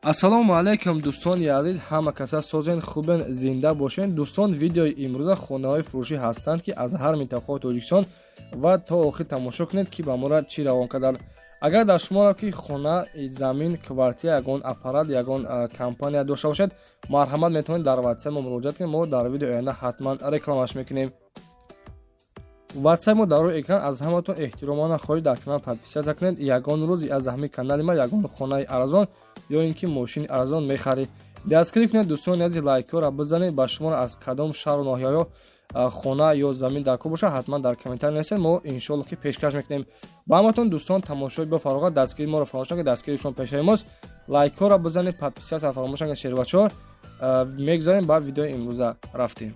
Ассалому алайкум, дӯстони азиз, ҳама каса созен, хубен, зинда бошен. Дӯстон, видеои имрӯза хонаҳои фурӯшӣ ҳастанд, ки аз ҳар минтақаи Тоҷикистон ва то охир тамошо кунед, ки ба моро чӣ равон карданд. Агар дар шуморо ки хона, замин, квартира, ягон аппарат, ягон компания дошта бошед, марҳамат, метавонед дар WhatsApp мо муроҷиат кунед. Мо дар видеои оянда ҳатман рекламаш мекунем. WhatsApp мо дар рӯи экран. Аз ҳаматон эҳтиромона хоҳиш, дар канал подписаться кунед. Ягон рӯзи аз ҳамин канали ма ягон хонаи арзон ё ин ки мошини арзон мехаред. Дастгирӣ кунед, дӯстони азиз, лайкҳоро бизанед. Ба шуморо аз кадом шаҳру ноҳияҳо хона ё замин дар кор бошад, ҳатман дар комментарий нависед, мо иншоалло ки пешкаш мекунем. Ба ҳаматон, дӯстон, тамошои бо фароғат, дастгирии моро фаромӯш накунед, дастгирии шумо пешаи мост. Лайкҳоро бизанед, подписаться фаромӯш накунед, шербачаҳо. Мегузарем ба видеои имрӯза, рафтем.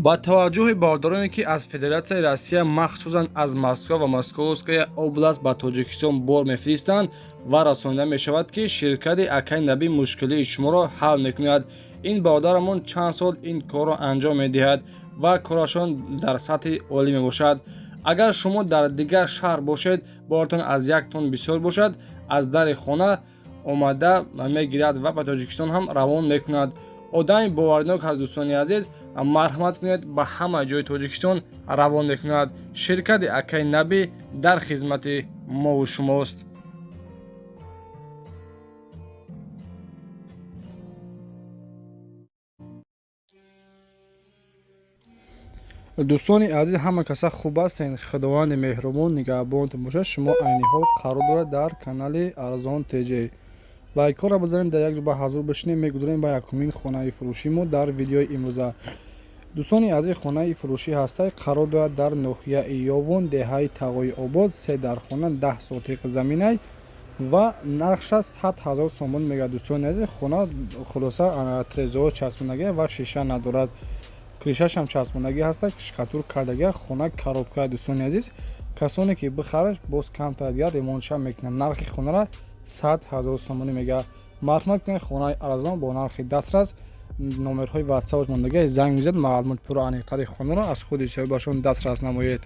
Ба таваҷҷӯҳи бародароне, ки аз Федератсияи Россия, махсусан аз Москва ва Московская область ба Тоҷикистон бор мефиристанд ва расонида мешавад, ки ширкати Акай Набӣ мушкилии шуморо ҳал мекунад. Ин бародарамон чанд сол ин корро анҷом медиҳад ва корашон дар сатҳи олӣ мебошад. Агар шумо дар дигар шаҳр бошед, боратон аз як тонн бисёр бошад, аз дари хона омада мегирад ва ба Тоҷикистон ҳам равон мекунад. Одами боваринок аст, дӯстони азиз, марҳамат кунед, ба ҳама ҷои Тоҷикистон равон мекунад. Ширкати Акай Набӣ дар хизмати мову шумост. Дӯстони азиз, ҳама каса хуб ҳастен, Худованди меҳрубон нигаҳбонтон бошад. Шумо айни ҳол қарор доред дар канали Арзон ТЖ. Лайкҳоро бизанед, дар як ҷо ба ҳазур бишинем. Мегузарем ба якумин хонаи фурӯшӣ мо дар видеои имрӯза. Дӯстони азиз, хонаи фурӯшӣ ҳастай, қарор дорад дар ноҳияи Ёвон, деҳаи Тағои Обод, се дар хона, 10 сотиқ заминай ва нархша 100 000 сомон мегӯяд. Дӯстони азиз, хона хулоса трезоҳо часпондагӣ ва шиша надорад, крышашам часпондагӣ ҳаста, штукатур кардагӣ, хона коробка. Дӯстони азиз, касоне ки бихарад, боз камтар дигар ремонтша мекунад. Нархи хонара 100 000 сомонӣ мегӯяд. Марҳамат кунед, хонаи арзон бо нархи дастрас. Номерҳои ватсапаш мондагӣ, занг мезанед, маълумоти пурра аниқтари хонаро аз худи соҳибашон дастрас намоед.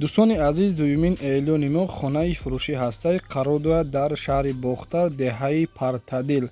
Дӯстони азиз, дуюмин эълони мо хонаи фурӯшӣ ҳастай, қарор дорад дар шаҳри Бохтар, деҳаи Партадил.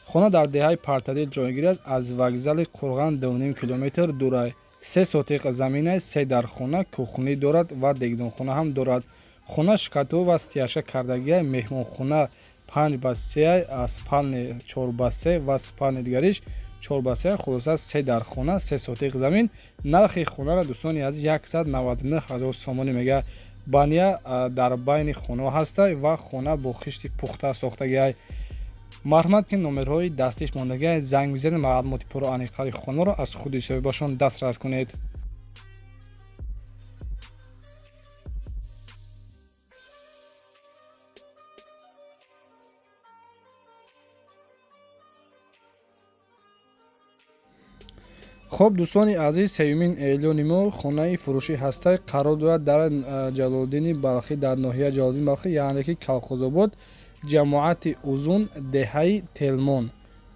Хона дар деҳаи Партадил ҷойгир аст, аз вокзали Қурған 2,5 километр дурай. 3 сотиқ заминай, се дар хона, кухнӣ дорад ва дегдонхона ҳам дорад. Хона штукатур ва стяжка кардагиай, меҳмонхона 5 ба 3, спальни 4 ба 3 ва спальни дигариш 4 ба 3. Хулоса, се дар хона, 3 сотиқ замин. Нархи хонаро, дӯстони азиз, 199 000 сомонӣ мегӯяд. Баня дар байни хонаҳо ҳастай ва хона бо хишти пухта сохтагиай. Марҳамат, ки номерҳои дастиш мондагиай, занг бизанед, маълумоти пурра аниқтари хонаро аз худи соҳибашон дастрас кунед. Хуб, дӯстони азиз, сеюмин эълони мо хонаи фурӯшӣ ҳастай, қарор дорад дар Ҷалолиддини Балхӣ, дар ноҳияи Ҷалолиддини Балхӣ, яъне ки Калхозобод, ҷамоати Узун, деҳаи Телмон.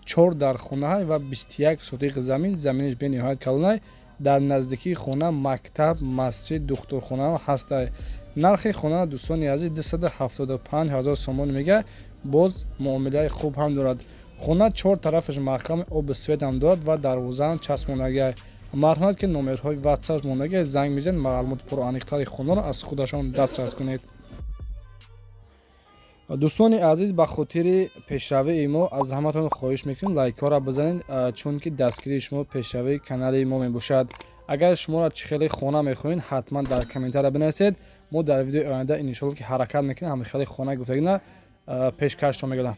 Чор дар хонаҳай ва 21 сотиқ замин. Заминаш бениҳоят калонай. Дар наздикии хона мактаб, масҷид, духтурхона ҳастай. Нархи хона, дӯстони азиз, 275 000 сомон мегӯяд, боз муомилаи хуб ҳам дорад. Хона чор тарафаш маҳками, оби свет ҳам дорад ва дарвозаам часпондагиай. Марҳамат, ки номерҳои ватсап мондагиай, занг мезанед, маълумоти пурра-аниқтари хонаро аз худашон дастрас кунед. Дӯстони азиз, ба хотири пешравии мо аз ҳаматон хоҳиш мекунем, лайкҳоро бизанед, чунки дастгирии шумо пешравии канали мо мебошад. Агар шуморо чӣ хеле хона мехоҳед, ҳатман дар комментария бинависед. Мо дар видеои оянда иншоалло ки ҳаракат мекунем, ҳамин хеле хона гуфтагина пешкашро мегардам.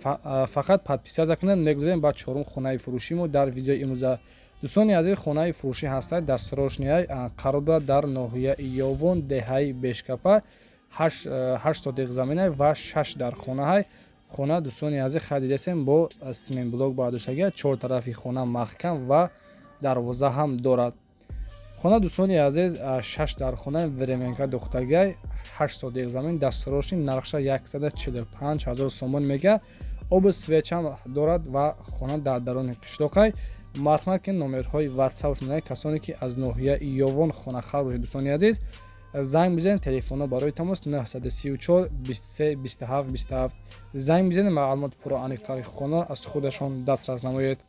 Фақат подписаться кунед. Мегузарем ба чорум хонаи фурӯшӣ мо дар видеои имрӯза. Дӯстони азиз, хонаи фурӯшӣ ҳастад, дастрошниай, қарор дорад дар ноҳияи Ёвон, деҳаи Бешкапа, 8 сотиқ заминай ва шаш дар хонаҳай. Хона, дӯстони азиз, харидидасем, бо цементблок бардоштагия, чор тарафи хона маҳкам ва дарвоза ҳам дорад. Хона, дӯстони азиз, шаш дар хона, временка духтагиай, 8 сотиқ замин, дастрошни. Нархша 145 000 сомон мега. Обу свечам дорад ва хона дар даруни қишлоқай. Марҳамат ки номерҳои WhatsApp касоне ки аз ноҳияи Ёвон хонахар бошед, дӯстони азиз, занг бизанед. Телефонҳо барои тамос 934 23 27 27. Занг бизанед, маълумоти пурра аниқтари хона аз худашон дастрас намоед.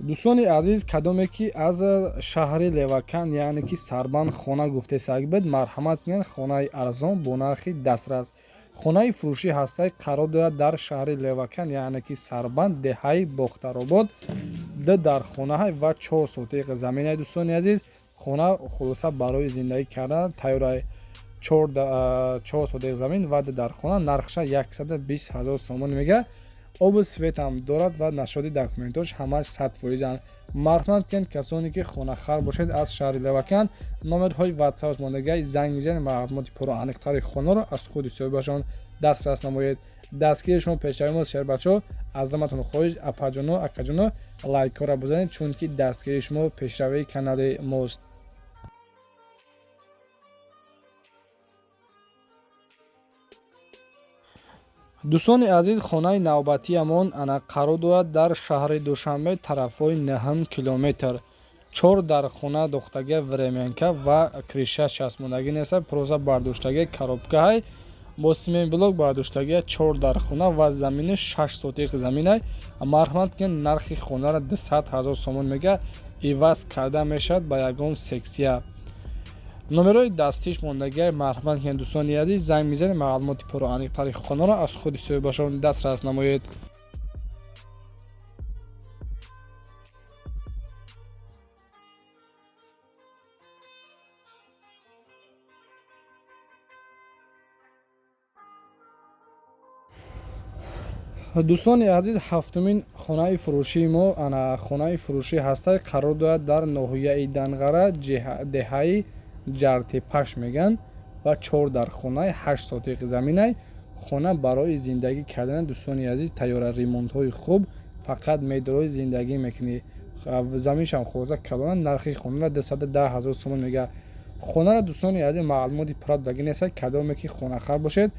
Дӯстони азиз, кадоме ки аз шаҳри Левакан, яъне ки Сарбанд хона гуфтесак буд, марҳамат кунед. Хонаи арзон бо нархи дастрас, хонаи фурӯшӣ ҳастай, қарор дорад дар шаҳри Левакан, яъне ки Сарбанд, деҳаи Бохтаробод. Ду дар хонаҳай ва 4 сотиқ заминай. Дӯстони азиз, хона хулоса барои зиндагӣ кардан тайёрай. 4 сотиқ замин ва ду дар хона, нархша 120 000 сомон мега. Обу светам дорад ва нашоди документош ҳамаш 100%. Марҳамат кунед, касоне ки хонахар бошед аз шаҳри Левакан, номерҳои WhatsApp мондагай, занг мезанед, маълумоти пурра аниқтари хонаро аз худи соҳибашон дастрас намоед. Дастгири шумо пешравӣ мо, шербачо. Аз заматон хоҳиш, апаҷоно, акаҷоно, лайкҳоро бизанед, чунки дастгири шумо пешравии канали мост. Дӯстони азиз, хонаи навбатиамон ана қарор дорад дар шаҳри Душанбе, тарафҳои 9 километр. 4 дар хона дохтага, временка ва криша часпондагӣ неста, проза бардоштага, коробкаҳай бо семенблок бардоштага. 4 дар хона ва замини 6 сотиқ заминай. Марҳамат ки нархи хонаро 200 000 сомон мега, иваз карда мешавад ба ягон сексия. Номерҳои дастиш мондагиай, марҳамат кунед, дӯстони азиз, занг мезанед, маълумоти пурра аниқтари хонаро аз худи соҳибашон дастрас намоед. Дӯстони азиз, ҳафтумин хонаи фурӯшии мо ана хонаи фурӯшӣ ҳастай, қарор дорад дар ноҳияи Данғара, деҳаи Ҷартепаш мегӯянд ва 4 дар хонаи 8 сотиқ заминай. Хона барои зиндагӣ кардан, дӯстони азиз, тайёра, ремонтҳои хуб, фақат медорои зиндагӣ мекунӣ. Заминшам хулоса калона. Нархи хонаро 210 000 сомон мега. Хонаро, дӯстони азиз, маълумоти пурра додагӣ нест. Кадоме ки хонахар бошед,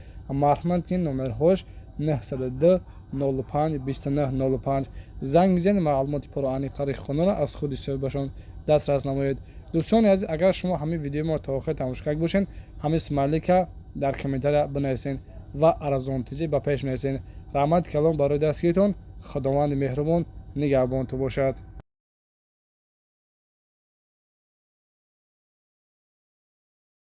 марҳамат ки номерҳош 902 05 29 05, занг мезанед, маълумоти пурра аниқтари хонаро аз худи соҳибашон дастрас намоед. Дӯстони азиз, агар шумо ҳамин видеои моро то охир тамошо карда бошед, ҳамин смайлика дар комментария бинависед ва арзонтиҷӣ ба пеш нависед. Раҳмати калон барои дастгиритон. Худованди меҳрубон нигаҳбонтон бошад.